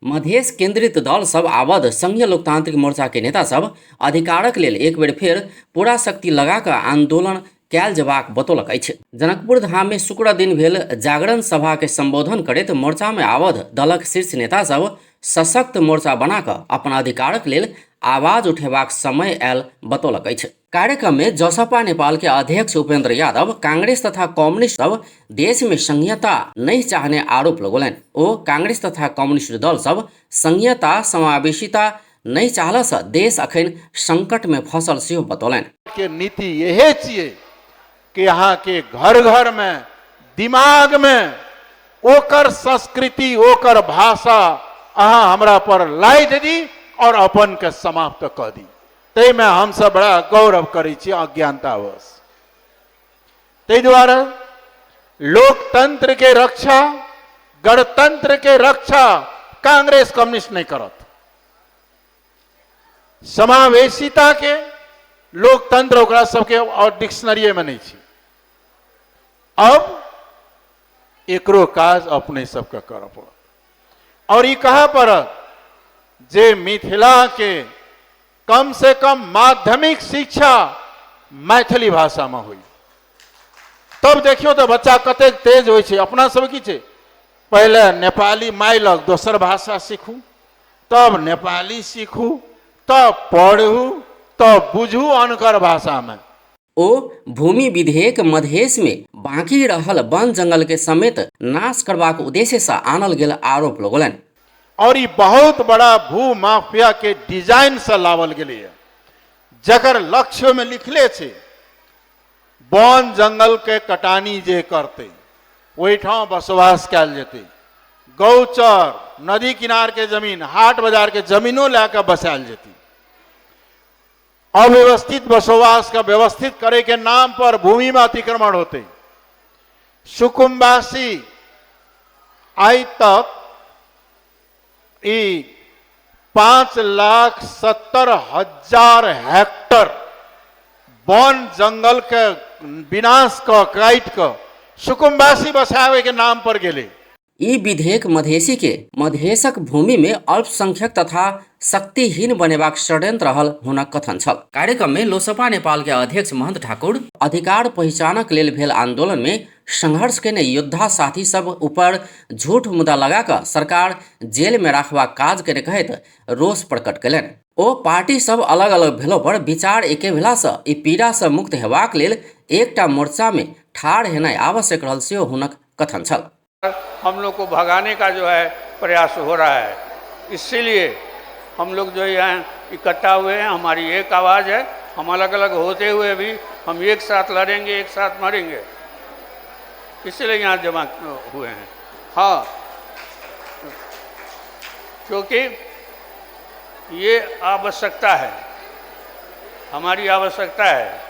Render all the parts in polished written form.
मधेश केंद्रित दल सब आबद्ध संघीय लोकतांत्रिक मोर्चा के नेता सब अधिकारक लेल एक बेर फेर पूरा शक्ति लगा कऽ आंदोलन कयल जेबाक बतौलक अछि। जनकपुर धाम में शुक्र दिन भेल जागरण सभा के संबोधन करैत मोर्चा में आबद्ध दलक शीर्ष नेता सब सशक्त मोर्चा बना कऽ अपन अधिकारक लेल आवाज उठेबाक समय आयल बतौलक अछि। कार्यक्रम में जसपा नेपाल के अध्यक्ष उपेंद्र यादव कांग्रेस तथा कम्युनिस्ट सब देश में संघीयता नहीं चाहने आरोप लगौलनि। ओ कांग्रेस तथा कम्युनिस्ट दल सब संघीयता समावेशिता नहीं चाहला से देश अखन संकट में फसल सेहो बतौलनि। के नीति यहे छियै कि अहाँ के घर घर में दिमाग में ओकर संस्कृति ओकर भाषा अहाँ हमरा पर लादि दी और अपन के समाप्त कऽ दी। ताहिमे हमसब बड़ा गौरव करै छी अज्ञानतावश। ताहि दुआरे लोकतंत्र के रक्षा, गणतंत्र के रक्षा कांग्रेस कम्युनिस्ट नहीं करत। समावेशिता के लोकतंत्र ओकरा सबके और डिक्शनरीए में नहीं छी। अब एकरो काज अपने सबके करऽ पड़त। और ई कहऽ पड़त जे मिथिला के कम से कम माध्यमिक शिक्षा मैथिली भाषा में हुई, तब देखियो तो बच्चा कतेक तेज होइ छै। अपना सब की छै, पहले नेपाली माय लग दोसर भाषा सीखू, तब नेपाली सीखू, तब पढ़ू, तब बुझू अनकर भाषा में। ओ भूमि विधेयक मधेश में बाकी रहल वन जंगल के समेत नाश करबाक उद्देश्य से आनल गेल आरोप लगौलनि। और ई बहुत बड़ा भू माफिया के डिजाइन से लावल गेलै है, जकर लक्ष्य में लिखले छै वन जंगल के कटानी जे करते ओहिठाम बसवास कयल जेतै, गौचर नदी किनार के जमीन हाट बाजार के जमीनो लए कऽ बसायल जेतै, अव्यवस्थित बसोवास का व्यवस्थित करे के नाम पर भूमि में अतिक्रमण होते। सुकुम्बासी आई तक ई 5,70,000 हेक्टर वन जंगल के विनाश क काट क सुकुम्बासी बसावे के नाम पर गेले। ई विधेयक मधेशी के मधेशक भूमि में अल्पसंख्यक तथा शक्तिहीन बनेबाक षड्यंत्र रहल हुनक कथन छल। कार्यक्रम में लोसपा नेपाल के अध्यक्ष महंत ठाकुर अधिकार पहिचानक लेल भेल आंदोलन में संघर्ष केने योद्धा साथी सब ऊपर झूठ मुद्दा लगा कऽ सरकार जेल में राखबाक काज केने कहैत रोष प्रकट केलनि। ओ पार्टी सब अलग अलग भेलो पर विचार एके भेला सँ ई पीड़ा सँ मुक्त हेबाक लेल एकटा मोर्चा में ठाढ़ हेनाइ आवश्यक रहल सेहो हुनक कथन छल। हम लोग को भगाने का जो है प्रयास हो रहा है, इसीलिए हम लोग जो यहाँ इकट्ठा हुए हैं। हमारी एक आवाज़ है, हम अलग अलग होते हुए भी हम एक साथ लड़ेंगे, एक साथ मरेंगे, इसलिए यहाँ जमा हुए हैं। हाँ, क्योंकि ये आवश्यकता है, हमारी आवश्यकता है।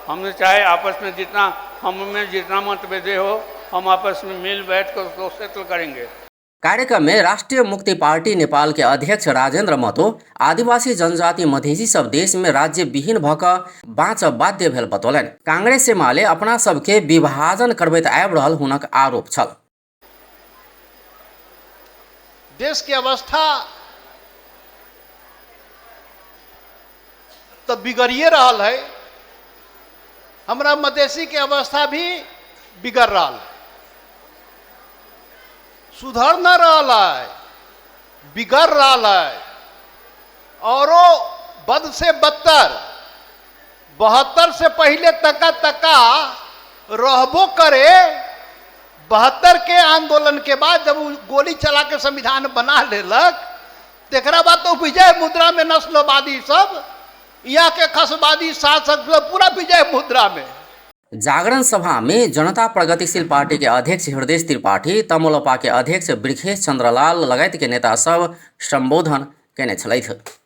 हमने चाहे आपस में जितना हम में जितना मतभेद हो, हम आपस में मिल बैठ कर उसको सेटल करेंगे। कार्यक्रम में राष्ट्रीय मुक्ति पार्टी नेपाल के अध्यक्ष राजेंद्र महतो आदिवासी जनजाति मधेसी सब देश में राज्य विहीन भ क बाँचब बाध्य भेल बतौलनि। कांग्रेस एमाले अपना सबके विभाजन करबैत आबि रहल हुनक आरोप छल। देश के अवस्था तो बिगड़िए रहा है, हमरा मधेसी के अवस्था भी बिगड़ रहा है, सुधर न रहा है, बिगड़ रहा है। औरो बद से बदतर, 72 से पहले तका तका रहबो करे, 72 के आंदोलन के बाद जब उ गोली चला के संविधान बना लेलक, तेकरा बाद तो विजय मुद्रा में नस्लवादी सब, यहाँ के खसवादी शासक सब पूरा विजय मुद्रा में। जागरण सभा में जनता प्रगतिशील पार्टी के अध्यक्ष हृदय त्रिपाठी, तमोलपा के अध्यक्ष बृखेश चंद्रलाल लगायत के नेता सब संबोधन केने छलथि।